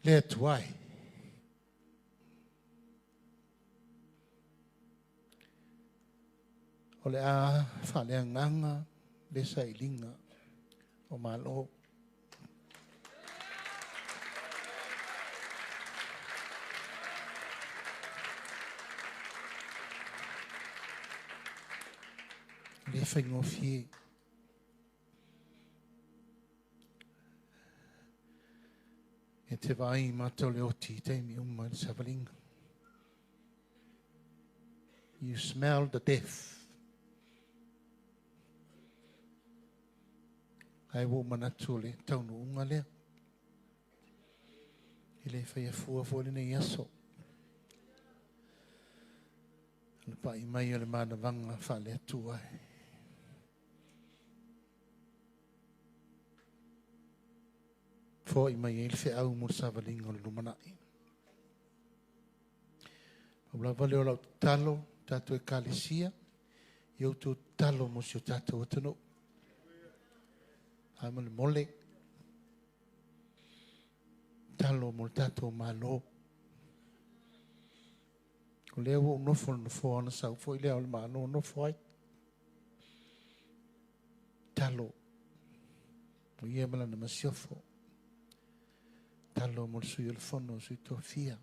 Le Atua e. O le a faaleagaga le sailiga o Malo. E le faigofie. E te vaai mata o le oti i taimi uma i le savaliga. You smell the death. Ae ua ou manatu o le taunuuga lea. E le faia fua foi lenei aso. O le pai mai o le manavaga faale-Atua e. Foai mai ai le feau mo le savaliga o le lumanai. Pau lava lea o lau tatalo, tatou ekalesia, ia outou tatalo mo si o tatou atunuu. Faamolemole, tatalo mo le tatou Malo. O lea ua ou nofo i le nofoa na sau foi le Ao o le Malo nofo ai. Tatalo mo ia ma lana masiofo. Tatalo mo le Sui o le Fono a Sui Tofia.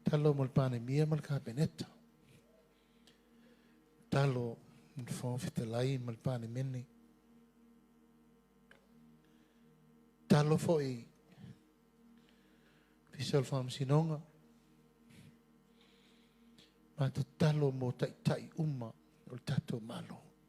Tatalo mo le Palemia ma le Kapeneta. Tatalo mo le Fofoga Fetalai ma le Palemene. Tatalo foi i Ofisa o le Faamasinoga. Ma tatalo mo taitai uma o le tatou Malo.